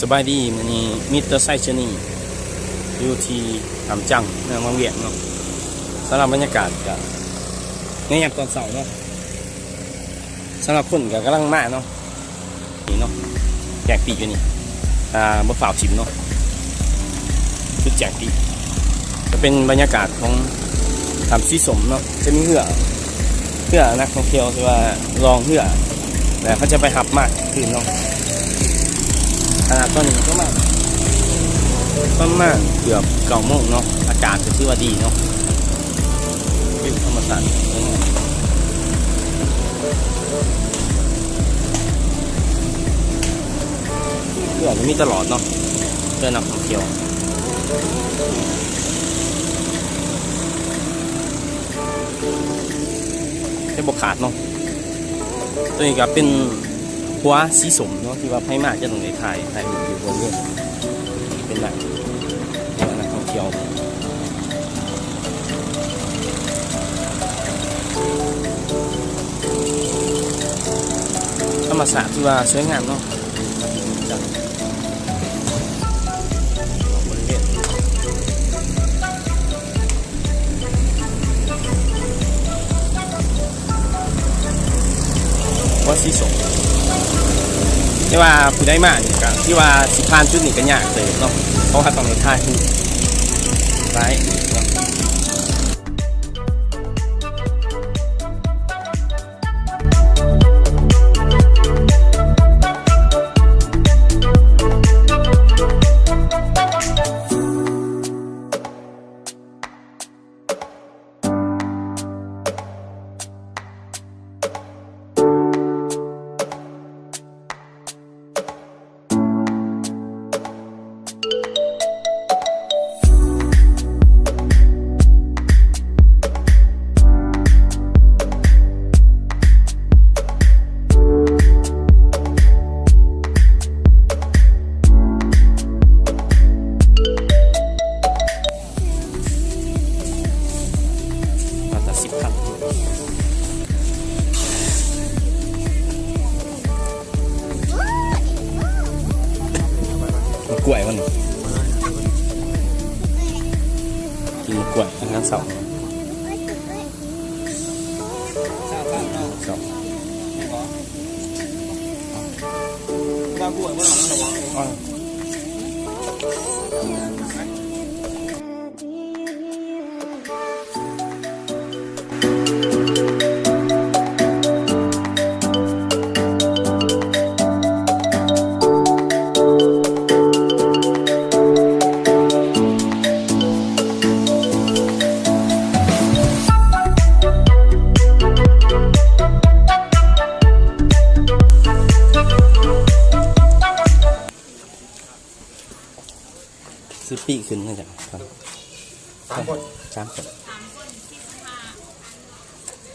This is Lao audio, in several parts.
ສະບາຍດີ ມື້ນີ້ມິດເຕີໄຊເຊີນີ ຢູ່ທີ່ຫາດຈ້າງ ເມືອງວັງວຽງເນາະ. ສຳລັບບັນຍາກາດກະໃນຍາມຕອນເຊົ້າເນາະ ສຳລັບຄົນກະກຳລັງມາເນາະ. ນີ້ເນາະ ແຈງປີກຢູ່ນີ້ ອ່າ ບໍ່ຟ້າວຖິ້ມເນາະ ຈຸດແຈງປີກ ກະເປັນບັນຍາກາດຂອງຖ້ຳສີສົມເນາະ. ຈະມີເຮືອ ເຮືອນັກທ່ອງທ່ຽວທີ່ວ່າລ່ອງເຮືອ ແລ້ວເຂົາຈະໄປຮັບມາຄືນເນາະ. ຂະໜາດຕອນນີ້ປະມານ ປະມານເກືອບເກົ້າໂມງເນາະ ອາກາດກະຖືວ່າດີເນາະ. ວິວທຳມະຊາດ ເຮືອກະມີຕະຫຼອດເນາະ ເຮືອນັກທ່ອງທ່ຽວ ແຕ່ບໍ່ຂາດເນາະ. ໂຕນີ້ກະເປັນຂົວສີສົມເນາະ ທີ່ວ່າໃຜມາຈະຕ້ອງໄດ້ຖ່າຍ ຖ່າຍຮູບຢູ່ບໍລິເວນ ເປັນແບບ ນັກທ່ອງທ່ຽວ ທຳມະຊາດທີ່ວ່າສວຍງາມເນາະ. ວ່າສີສົມ ແຕ່ວ່າຜູ້ໃດມານີ້ກະ ທີ່ວ່າຊິຜ່ານຈຸດນີ້ກະຍາກເຕີບເນາະ ເພາະວ່າຕ້ອງໄດ້ຖ່າຍຮູບຫຼາຍເນາະ. ມາຕາສິບພັນ ໝາກກ້ວຍມັນ ກິນໝາກກ້ວຍອາຫານເຊົ້າ ເຊົ້າ. ສິບປີຂຶ້ນນະຈະ ສາມຄົນ ສາມຄົນ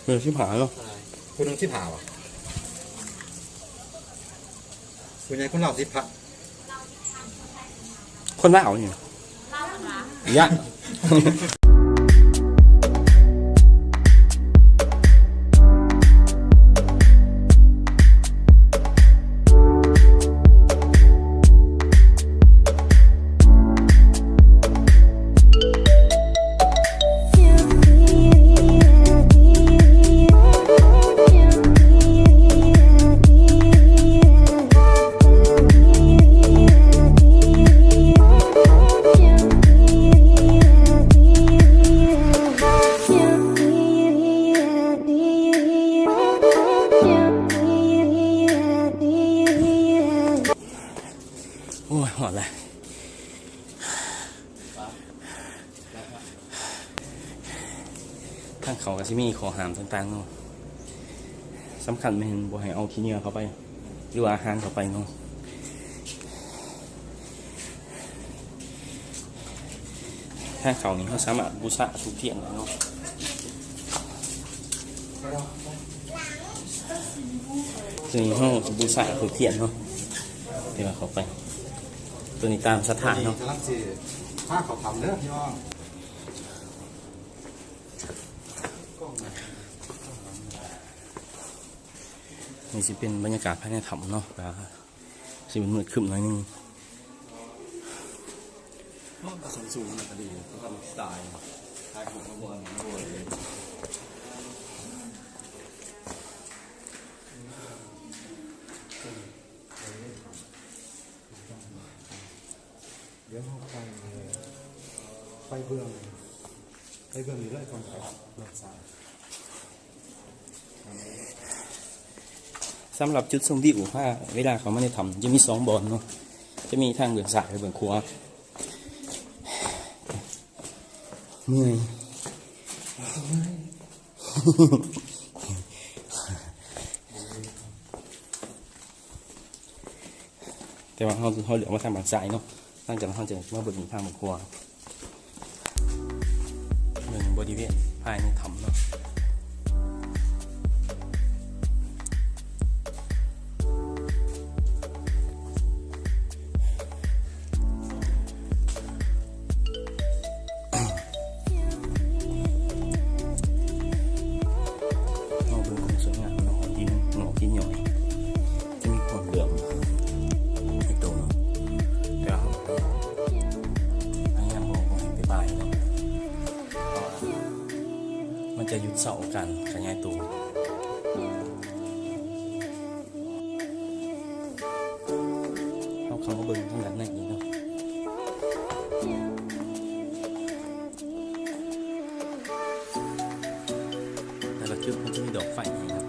ເອີ ສິບຫ້າເນາະ ຜູ້ໜຶ່ງສິບຫ້າຫວາ ສ່ວນໃຫຍ່ຄົນລາວສິບຫ້າ ຄົນລາວນີ້ ລາວ ຍະ ໂອ້ຍ ຮ້ອນແຫຼະ. ທາງເຂົ້າກະຊິມີຂໍ້ຫ້າມຕ່າງໆເນາະ ສຳຄັນແມ່ນບໍ່ໃຫ້ເອົາຂີ້ເຫຍື້ອເຂົ້າໄປ ຫຼືວ່າອາຫານເຂົ້າໄປເນາະ. ທາງເຂົ້ານີ້ເຮົາສາມາດບູຊາທູບທຽນໄດ້ເນາະ ໂຕນີ້ເຮົາຈະບູຊາທູບທຽນເນາະ ທີ່ວ່າເຂົ້າໄປ ໂຕນີ້ຕາມສັດທາເນາະ. ກຳລັງຊິພາເຂົ້າຖ້ຳເດີພີ່ນ້ອງ. ນີ້ຊິເປັນບັນຍາກາດພາຍໃນຖ້ຳເນາະ ກະຊິມືດຄຶ້ມໜ້ອຍໜຶ່ງ. ສູງໆ ມັນກະດີ ມັນກະສະຕາຍ ຂາຍຂອງມາບໍ່ອັນນັ້ນບໍ່ເລີຍ. ດຽວເຮົາໄປ ໄປເບື້ອງ ໄປເບື້ອງນີ້ເລີຍກ່ອນໄປ ເບື້ອງຊ້າຍ. ສຳລັບຈຸດຊົມວິວ ຖ້າເວລາເຂົ້າມາໃນຖ້ຳ ຈະມີສອງບ່ອນເນາະ ຈະມີທາງເບື້ອງຊ້າຍ ແລະ ເບື້ອງຂວາ. ເມື່ອຍ ແຕ່ວ່າເຮົາ ເຮົາເລືອກມາທາງເບື້ອງຊ້າຍເນາະ ຫຼັງຈາກນັ້ນເຮົາຈະມາເບິ່ງທາງເບື້ອງຂວາ ເບິ່ງບໍລິເວນພາຍໃນຖ້ຳເນາະ. ເຮົາເບິ່ງຄວາມສວຍງາມຂອງຫີນ ຂອງຫີນຍ້ອຍ ຈະມີຄວາມເຫຼື້ອມໃນໂຕເນາະ ແຕ່ວ່າເຮົາພະຍາຍາມບໍ່ ບໍ່ໃຫ້ໄປບາຍເນາະ ເພາະວ່າມັນຈະຢຸດເຊົາການຂະຫຍາຍໂຕ. ເຮົາເຂົ້າມາເບິ່ງທາງດ້ານໃນນີ້ເນາະ ແຕ່ລະຈຸດມັນຈະມີດອກໄຟໃຫ້ເນາະ.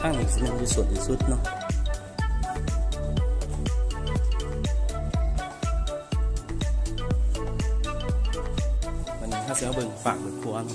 ທາງນີ້ຊິແມ່ນຢູ່ສວນທີ່ສຸດເນາະ. ບັດນີ້ເຮົາຊິມາເບິ່ງຟາກເບິ່ງຄົວເນາະ.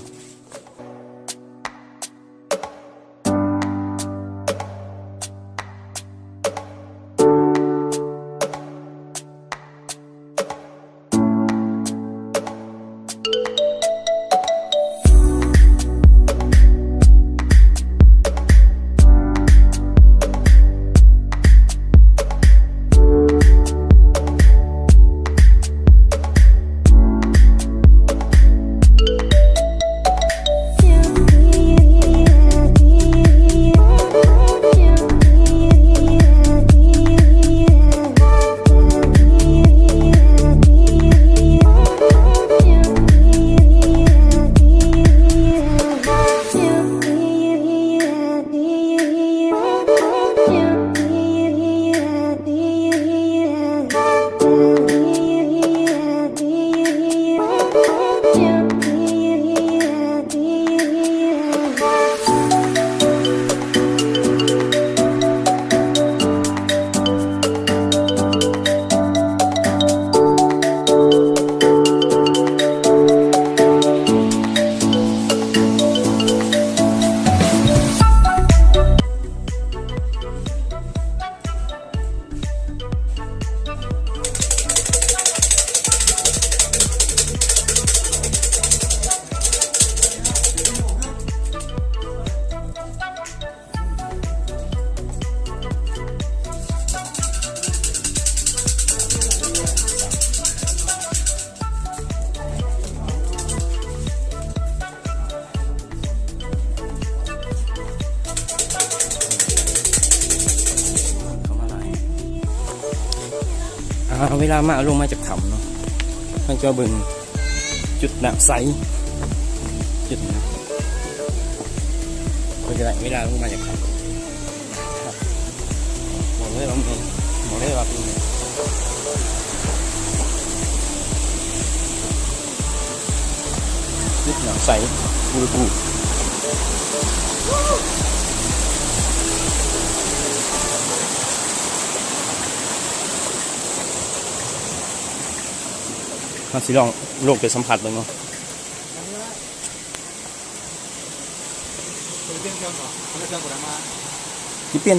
ເວລາມາ ລົງມາຈາກຖ້ຳເນາະ ເຮົາຈະເບິ່ງຈຸດນ້ຳໃສ ຈຸດນ້ຳ ເວລາ ເວລາລົງມາຈາກຖ້ຳ. ບອກເລີຍວ່າ ບອກເລີຍວ່າເປັນ ເປັນນ້ຳໃສ ອູລະກູ ເຮົາຊິລອງລົງໄປສຳຜັດເບິ່ງເນາະ. ຊິປ່ຽນ.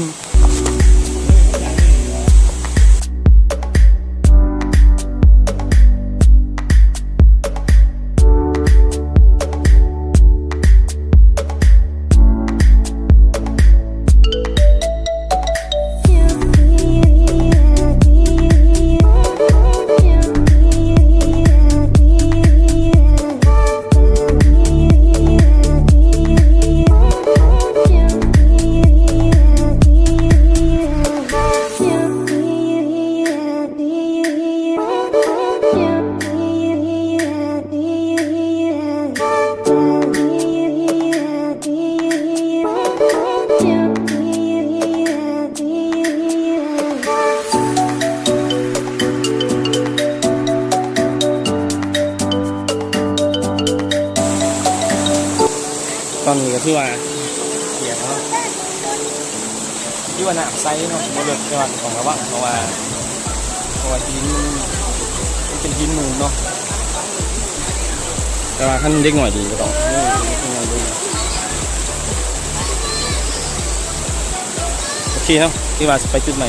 ຕອນນີ້ກໍຖືວ່າປຽກເນາະ ຖືວ່ານ້ຳໃສເນາະ ບໍ່ເລິກ ແຕ່ວ່າກໍຕ້ອງລະວັງ ເພາະວ່າ ເພາະວ່າຫີນມັນ ມັນເປັນຫີນໜູນເນາະ ແຕ່ວ່າຄັນເດັກນ້ອຍດີກໍຕ້ອງ ໂອເຄເນາະ ຖືວ່າຊິໄປຈຸດໃໝ່.